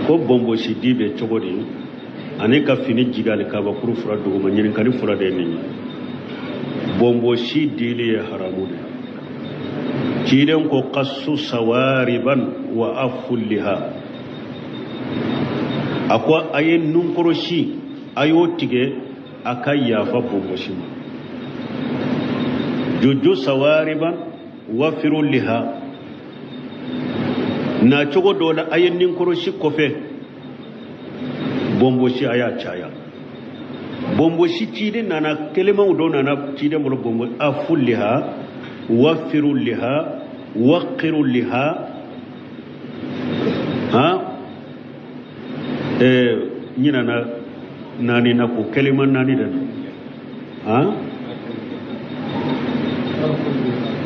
Ko bonbosi di bɛ cogo di ani ka fini jigi alikabakuru fura duguma? Ɲininkali fura de ye nin ye. Bonbosi dili ye haramu de. Ciden ko kasu sawariban wa afulliha, a ko a ye nunkɔrɔsi, a y'o tigɛ, a ka yafa bonbosi ma. Jojo sawariban wafiru liha, na cogo dɔ la a ye ninkɔrɔsi kɔfɛ, bonbosi a y'a caya. Bonbosi ciden nana, kelimaw dɔ nana ciden bolo: bonbo afu liha, wafiru liha, waqiru liha. Ha, ɲinana naani na ko kelima naani de na. Ha,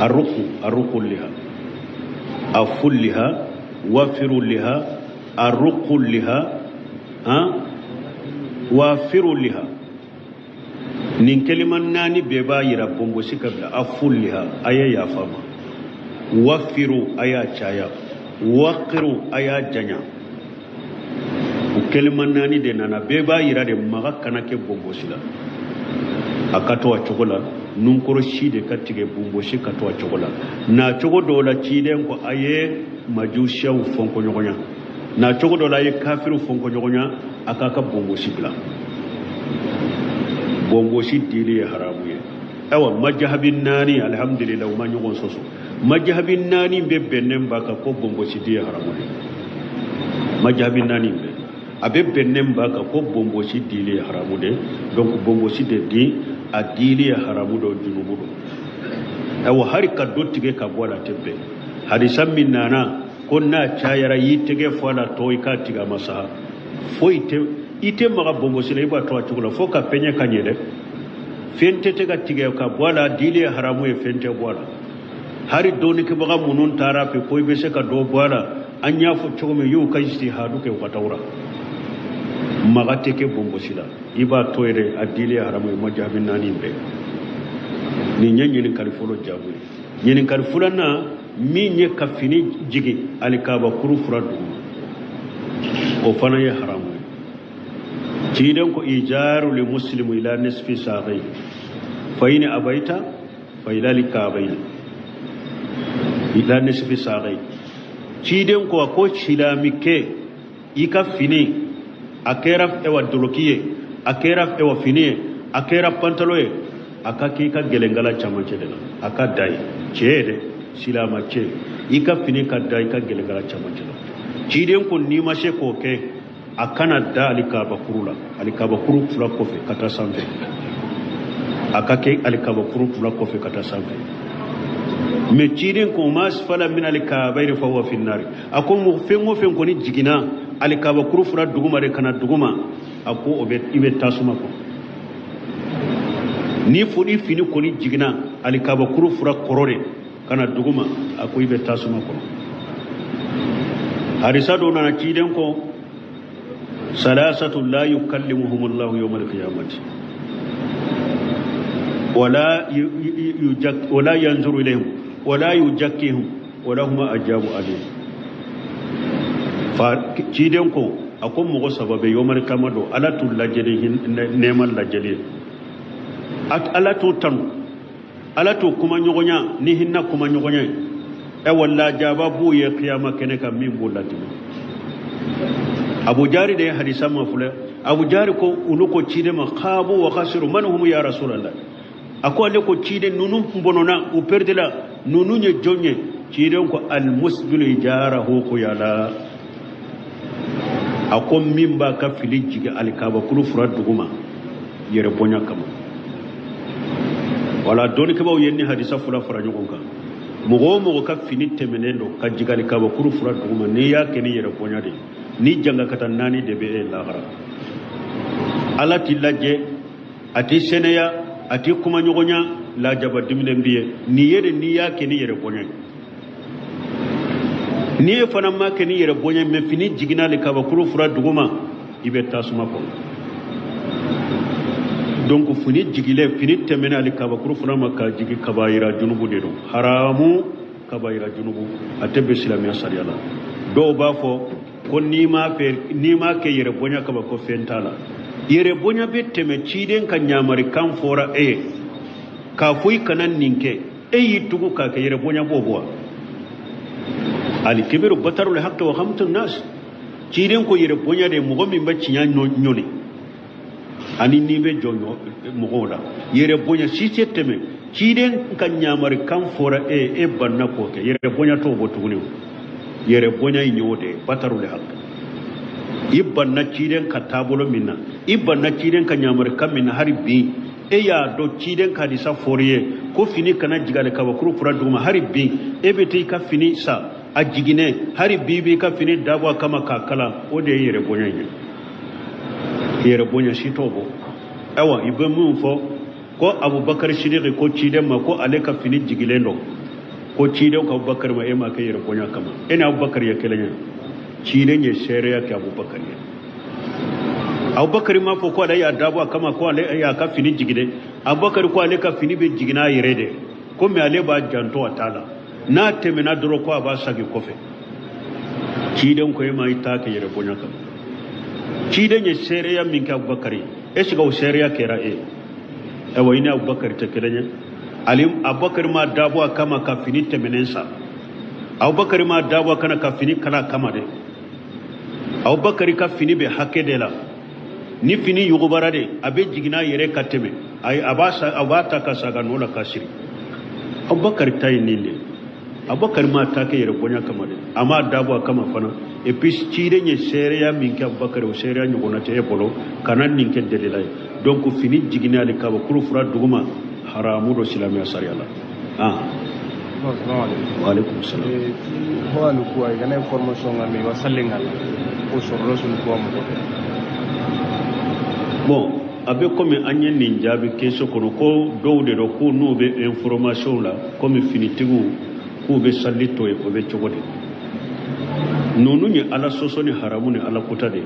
arruqu, arruqu liha, afu liha, wafiru liha, arruqu liha, ha, wafiru liha. Nin kelima naani bɛɛ b'a yira bonbosi ka bila. Afu liha, a ye yafa ma; wafiru, a y'a caya; waqiru, a y'a janya. O kelima naani de nana, bɛɛ b'a yira de maga kana kɛ bonbosi la, a ka to a cogo la. Nunkɔrɔsi de ka tigɛ, bonbosi ka to a cogo la. Na cogo dɔw la, ciden ko a ye majusiyaw fɔnkɔ ɲɔgɔnya. Na cogo dɔ la, a ye kafiriw fɔnkɔ ɲɔgɔnya, a k'a ka bonbosi bila. Bonbosi dili ye haramu ye. Ayiwa, majahabi naani, alhamdulillah, u ma ɲɔgɔn sɔsɔ. Majahabi naani bɛ bɛnnen ba kan ko bonbosi di ye haramu ye. Majahabi naani bɛ, a bɛ bɛnnen ba kan ko bonbosi dili ye haramu de. Donc bonbosi de di, a dili ye haramu dɔ, junubu don. Ayiwa, hali ka dɔ tigɛ ka bɔ a la, a tɛ bɛn. Hadisa min nana ko n'a cayara, y'i tɛgɛ fɔ a la tɔ, i k'a tigɛ, a ma sa foyi tɛ. I tɛ maga bonbosi la, i b'a to a cogo la fo ka pɛɲɛ ka ɲɛ dɛ. Fɛn tɛ se ka tigɛ ka bɔ a la, dili ye haramu ye, fɛn tɛ bɔ a la. Hali dɔnnikɛbaga minnu taara fɛ ko i bɛ se ka dɔ bɔ a la, an y'a fɔ cogo min, y'u ka ijtihadu kɛ u ka tawura. Maga tɛ kɛ bonbosi la, i b'a to yɛrɛ, a dili ye haramu ye. Majahabi naani bɛɛ. Nin ye ɲininkali fɔlɔ jaabi ye. Ɲininkali filanan min ye ka fini jigin alikabakuru fura duguma, o fana ye haramu ye. Ciden ko ijaru li muslimu ila nisfi saqai, fa in abaita fa ila likabaini ila nisfi saqai. Ciden ko a ko silamikɛ, i ka fini, a kɛra ewa doloki ye, a kɛra ewa fini ye, a kɛra pantalo ye, a ka k'i ka gɛlɛnkala camancɛ de la, a ka da ye. Cɛ ye dɛ, silama cɛ, i ka fini ka da i ka gɛlɛnkala camancɛ la. Ciden ko n'i ma se k'o kɛ, a kana da alikabakuru la, alikabakuru fila kɔfɛ ka taa sanfɛ. A ka kɛ alikabakuru fila kɔfɛ ka taa sanfɛ. Mɛ ciden ko ma asfala min alikabayiri fa huwa finnari. A ko fɛn o fɛn kɔni jiginna alikabakuru fila duguma de ka na duguma, a ko o bɛ i bɛ tasuma kɔnɔ. Ni fo ni fini kɔni jiginna alikabakuru fura kɔrɔ de ka na duguma, a ko i bɛ tasuma kɔnɔ. Hadisa dɔ nana, ciden ko salasatu la yukallimuhum allahu yawma alqiyamati wala wala yanzuru ilayhim wala yujakkihum wala huma ajabu alim. Fa ciden ko a ko mɔgɔ saba bɛ yawmal kama don, Ala t'u lajɛ ni nɛɛma lajɛli ye, Ala t'u tanu, Ala t'u kuma ɲɔgɔnya ni hinɛ kuma ɲɔgɔnya ye. Ɛwa, lajaba b'u ye kiyama kɛnɛ kan min b'u ladimi. Abu Jari de ye hadisa ma filɛ. Abu Jari ko olu ko ciden ma khabu wa khasiru, man hum ya rasulallah? A ko ale ko ciden, ninnu bɔnɔna, u perdila, ninnu ye jɔn ye? Ciden ko almusbilu ijarahu khuyala. A ko min b'a ka fili jigin alikabakulu fura duguma yɛrɛ bonya kama. Wala dɔnnikɛbaw ye ni hadisa fila fara ɲɔgɔn kan. Mɔgɔ o mɔgɔ ka fini tɛmɛnen don ka jigin alikabakuru fura duguma, n'i y'a kɛ ni yɛrɛ bonya de ye, ni jangakata naani de bɛ e lahara. Ala t'i lajɛ, a t'i sɛnɛya, a t'i kuma ɲɔgɔnya, lajaba diminen b'i ye. Nin ye de, n'i y'a kɛ ni yɛrɛ bonya ye. N'i ye fana ma kɛ ni yɛrɛ bonya, mɛ fini jiginna alikabakuru fura duguma, i bɛ tasuma kɔnɔ. Donc fini jigilen, fini tɛmɛnen alikabakuru fura ma ka jigin, kabayira junubu de don, haramu kabayira junubu, a tɛ bɛn silamɛya sariya la. Dɔw b'a fɔ ko n'i m'a fɛ n'i m'a kɛ yɛrɛ bonya kama ko fɛn t'a la. Yɛrɛ bonya bɛ tɛmɛ ciden ka ɲamarikan fɔra e ye k'a fɔ i kana nin kɛ, e y'i tugu k'a kɛ, yɛrɛ bonya b'o bɔ wa? Alikibiru batarul haqqi wa ghamtun nas. Ciden ko yɛrɛ bonya de mɔgɔ min bɛ tiɲɛ ɲɔni ani n'i bɛ jɔ mɔgɔw la. Yɛrɛ bonya si tɛ tɛmɛ ciden ka ɲamarikan fɔra e ye, e banna k'o kɛ, yɛrɛ bonya t'o bɔ tuguni. Yɛrɛ bonya in y'o de ye, batarul haqqi. I banna ciden ka taabolo min na, i banna ciden ka ɲamarikan min na, hali bi e y'a dɔn ciden ka hadisa fɔr'i ye ko fini kana jigin ale kabakuru fura duguma, hali bi e bɛ taa i ka fini sa a jiginnen, hali bi b'i ka fini dabɔ a kama k'a kala, o de ye yɛrɛ bonya ye. Yɛrɛ bonya si t'o bɔ. Ayiwa, i bɛ min fɔ ko Abubakari Sidiki ko ciden ma ko ale ka fini jigilen don, ko ciden ko Abubakari ma e m'a kɛ yɛrɛ bonya kama, e ni Abubakari ye kelen ye. Ciden ye seereya kɛ Abubakari ye. Abubakari m'a fɔ ko ale y'a dabɔ a kama ko ale y'a ka fini jigin dɛ. Abubakari ko ale ka fini bɛ jigin n'a yɛrɛ de, komi ale b'a janto a ta la, n'a tɛmɛna dɔrɔn ko a b'a sagi kɔfɛ. Ciden ko e ma i t'a kɛ yɛrɛ bonya kama. Ciden ye seereya min kɛ Abubakari ye, est ce que o seereya kɛra e ye? Ayiwa, i ni Abubakari tɛ kelen ye. Ale Abubakari m'a dabɔ a kama ka fini tɛmɛnen sa, Abubakari m'a dabɔ a kana ka fini kala a kama dɛ. Abubakari ka fini bɛ hakɛ de la, ni fini yugubara de a bɛ jigin n'a yɛrɛ ka tɛmɛ, a b'a ta ka saga nɔ la ka siri. Abubakari ta ye nin de ye. Abubakari m'a ta kɛ yɛrɛ bonya kama dɛ, a m'a dabɔ a kama fana. Et puis ciden ye seereya min kɛ Abubakari, o seereya ɲɔgɔnna tɛ e bolo, kana nin kɛ delila ye. Donc fini jiginnen ale kabakuru fura duguma haramu don silamɛya sariya la. Wa alaikum salam. Ho kuwa kana information ngami wa sallinga ko sorlo sun ko mo. Bon, a bɛ komi an ye nin jaabi keso kɔnɔ ko dɔw de don ko n'u bɛ information la komi finitigiw k'u bɛ salli to yen, o bɛ cogo di? Ninnu ye ala sɔsɔ ni haramu ni ala kota de ye.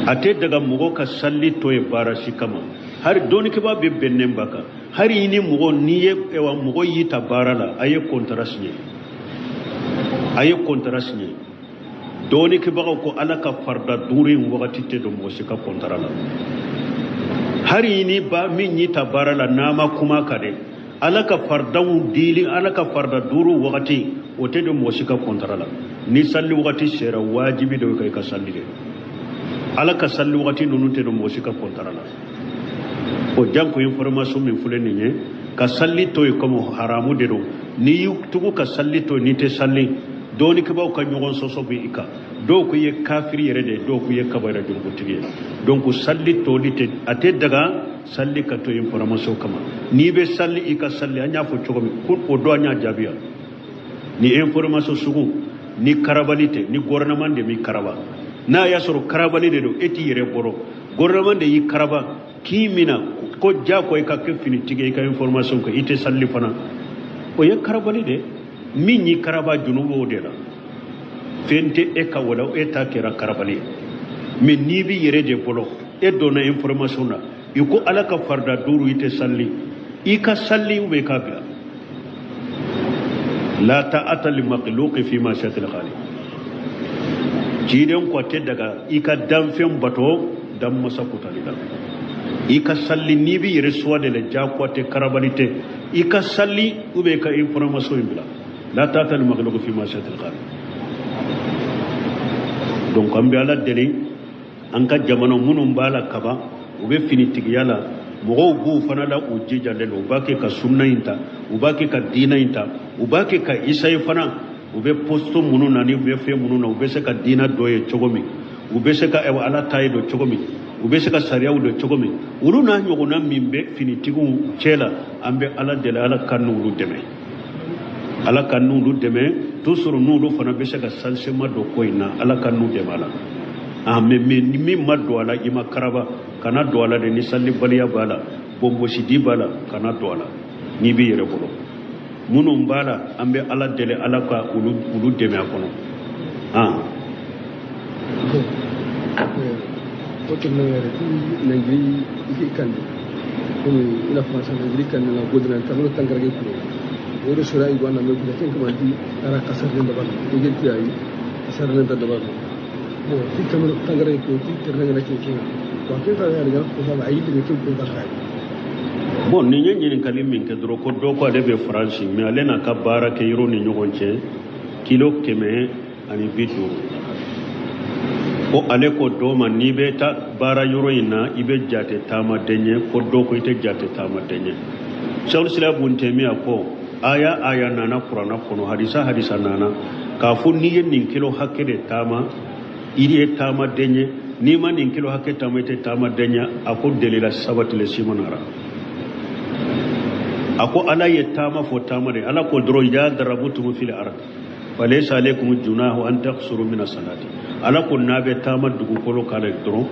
A tɛ daga mɔgɔ ka salli to yen baara si kama. Hali dɔnnikɛbaa bɛ bɛnnen ba kan, hali ni mɔgɔ n'i ye mɔgɔ y'i ta baara la, a ye kɔntara siɲɛ, a ye kɔntara siɲɛ. Dɔnnikɛbagaw ko ala ka farida duuru in wagati tɛ don mɔgɔ si ka kɔntara la. Hali ni ba min y'i ta baara la n'a ma kuma ka dɛ, ala ka faridaw dili, ala ka farida duuru wagati o tɛ don mɔgɔ si ka kɔntara la. Ni salli wagati sera, wajibi dɔ i ka salli kɛ. Ala ka salli wagati ninnu tɛ don mɔgɔ si ka kɔntara la. O janko information min filɛ nin ye, ka salli to yen komi haramu de don. N'i y'i tugu ka salli to yen, n'i tɛ salli, dɔnnikɛbaaw ka ɲɔgɔn sɔsɔ bɛ i kan. Dɔw ko i ye kafiri yɛrɛ de ye, dɔw ko i ye kabayira jurugutigi ye. Donc salli toli tɛ, a tɛ daga salli ka to information kama. N'i bɛ salli, i ka salli, an y'a fɔ cogo min ko o dɔ an y'a jaabi yan. Ni information sugu ni karabali tɛ, ni gouvernement de b'i karaba, n'a y'a sɔrɔ karabali de don, e t'i yɛrɛ bɔrɔ, gouvernement de y'i karaba k'i mina ko diyagoya i ka kɛ finitigi ye, i ka information kɛ, i tɛ salli fana, o ye karabali de. Min y'i karaba junubu b'o de la, fɛn tɛ e ka wala e ta kɛra karabali ye. Mais n'i b'i yɛrɛ de bolo, e donna information na, i ko ala ka farida duuru i tɛ salli, i ka salli ou bien i k'a bila. La ta'ata li makhluqi fi ma'siyatil khaliq. Ciden ko tɛ daga i ka danfɛn bato dan masa kutali la. I ka salli n'i b'i yɛrɛ suwa de la, diyagoya tɛ, karabali tɛ, i ka salli ou bien i ka information in bila. La ta'ata li makhluqi fi ma'siyatil khaliq. Donc an bɛ ala deli, an ka jamana minnu b'a la kaban, u bɛ finitigiya la, mɔgɔw b'u fana la, u jijalen don, u b'a kɛ ka sunna in ta, u b'a kɛ ka diinɛ in ta, u b'a kɛ ka isaye fana. U bɛ posto minnu na ni u bɛ fɛn minnu na, u bɛ se ka diinɛ dɔ ye cogo min, u bɛ se ka ala ta ye dɔn cogo min, u bɛ se ka sariyaw dɔn cogo min, olu n'a ɲɔgɔnna min bɛ finitigiw cɛ la, an bɛ ala deli, ala ka n'olu dɛmɛ, ala ka n'olu dɛmɛ. Toujours n'olu fana bɛ se ka salisema don ko in na, ala ka n'u dɛmɛ a la. Ah, mais min ma don a la, i ma karaba, kana don a la dɛ. Ni sallibaliya b'a la, bonbosidi b'a la, kana don a la n'i b'i yɛrɛ bolo. Minnu b'a la, an bɛ ala deli, ala ka olu dɛmɛ a kɔnɔ. Ah, o tɛmɛnen yɛrɛ nangiri i kan de komi i n'a fɔ sisan nangiri kan na godina tamalo tankarake kulo o de sɔrɔ i gwana me kulo ken kama di ara kasar ne daba ko je ti ayi kasar ne daba. Bon ti kamero tangara ko ti terna ngana ke ke wa ke ta ya ga ko ba ayi de ke ko ta kai. Bon, nin ye ɲininkali min kɛ dɔrɔn, ko dɔ ko ale bɛ Faransi, mais ale n'a ka baara kɛ yɔrɔ ni ɲɔgɔn cɛ kilo 150. Ko ale ko dɔ ma, n'i bɛ taa baara yɔrɔ in na, i bɛ jate taamaden ye. Ko dɔ ko i tɛ jate taamaden ye. Sɛkul Islam Bun Taymiya ko aya aya nana kuranna kɔnɔ, hadisa hadisa nana k'a fɔ n'i ye nin kilo hakɛ de taama, i ye taamaden ye, n'i ma nin kilo hakɛ taama, i tɛ taamaden ye. A ko delila sabatilen si ma nara. A ko Ala ye taama fɔ taama de. Ala ko dɔrɔn ya darabutum fil ard falaysa alaykum junahu an taqsuru min as-salati. Ala ko n'a bɛ taama dugukolo kan de dɔrɔn,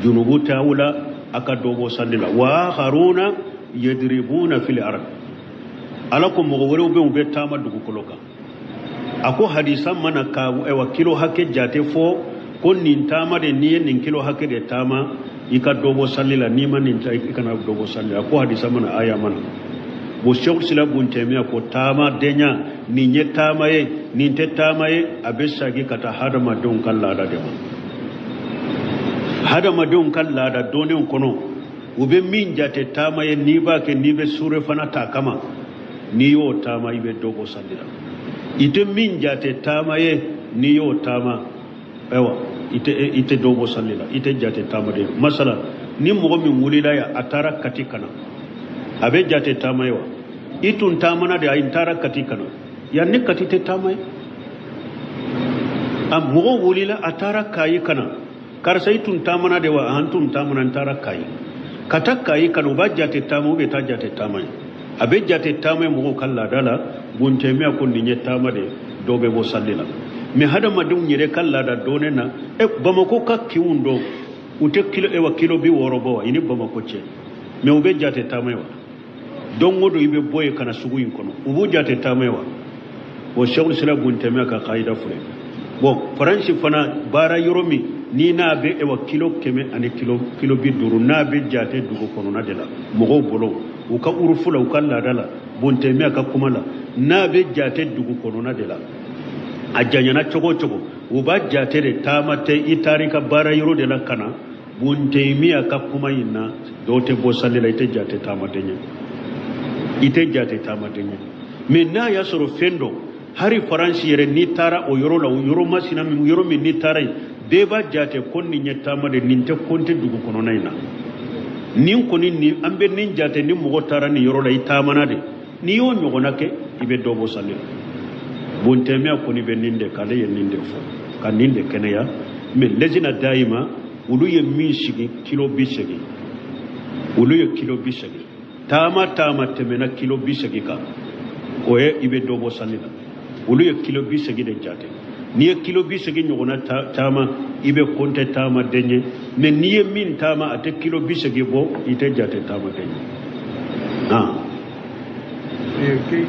junubu t'aw la, a ka dɔ bɔ sali la. Wa akharuna yadribuna fil ard. Ala ko mɔgɔ wɛrɛw bɛ yen, u bɛ taama dugukolo kan. A ko hadisa mana ka ayiwa kilo hakɛ jate fɔ ko nin taama de, n'i ye nin kilo hakɛ de taama, i ka dɔ bɔ sali la, n'i ma nin ta, i kana dɔ bɔ sali la. A ko hadisa mana, aya mana. Bon, Sɛkul Islam Bun Taymiya ko taamadenya, nin ye taama ye, nin tɛ taama ye, a bɛ segin ka taa hadamadenw ka laada de ma. Hadamadenw ka laada dɔnnenw kɔnɔ, u bɛ min jate taama ye, n'i b'a kɛ, n'i bɛ sure fana ta kama, n'i y'o taama, i bɛ dɔ bɔ sali la. I tɛ min jate taama ye, n'i y'o taama, ayiwa, i tɛ dɔ bɔ sali la, i tɛ jate taama de ye. Masala, ni mɔgɔ min wulila yan, a taara Kati ka na, a bɛ jate taama ye wa? I tun taamana de, a n taara Kati ka na yan, ni Kati tɛ taama ye. A mɔgɔ wulila, a taara Kayi ka na, karisa, i tun taamana de wa? An tun taamana, n taara Kayi ka taa Kayi ka na. U b'a jate taama ou bien t'a jate taama ye? A bɛ jate taama ye mɔgɔw ka laada la. Bun Taymiya ko nin ye taama de, dɔw bɛ bɔ sali la. Mais hadamadenw yɛrɛ ka laada dɔnnen na, e Bamako ka kinw dɔn, u tɛ kilo, ewa, kilo 60 bɔ wa i ni Bamako cɛ? Mais u bɛ jate taama ye wa? Don o don i bɛ bɔ yen ka na sugu in kɔnɔ, u b'u jate taama ye wa? O Sɛkul Islam Bun Taymiya ka kayida filɛ. Bon, Faransi fana baara yɔrɔ min ni n'a bɛ, ewa, kilo 100 ani kilo 50, n'a bɛ jate dugu kɔnɔna de la mɔgɔw bolo, u ka urufu la, u ka laada la, Bun Taymiya ka kuma la, n'a bɛ jate dugu kɔnɔna de la, a janyana cogo o cogo, u b'a jate de taama tɛ, i taara i ka baara yɔrɔ de la ka na. Bun Taymiya ka kuma in na, dɔw tɛ bɔ sali la, i tɛ jate taamaden ye, i tɛ jate taamaden ye. Mais n'a y'a sɔrɔ fɛn dɔ, hari Faransi yɛrɛ, n'i taara o yɔrɔ la, o yɔrɔ masina min, yɔrɔ min n'i taara yen, bɛɛ b'a jate ko nin ye taama de, nin tɛ compter dugu kɔnɔna in na. Nin kɔni nin, an bɛ nin jate, ni mɔgɔ taara nin yɔrɔ la, i taamana de. N'i y'o ɲɔgɔnna kɛ, i bɛ dɔ bɔ sali la. Bun Taymiya kɔni bɛ nin de k'ale ye nin de fɔ ka nin de kɛnɛya. Mais lɛjina dayima, olu ye min sigi kilo 80, olu ye kilo 80 taama, taama tɛmɛna kilo 80 kan, o ye i bɛ dɔ bɔ sali la. Olu ye kilo 80 de jate. N'i ye kilo 80 ɲɔgɔnna taama, i bɛ compter taamaden ye. Mais n'i ye min taama, a tɛ kilo 80 bɔ, i tɛ jate taamaden ye. Ah. Ke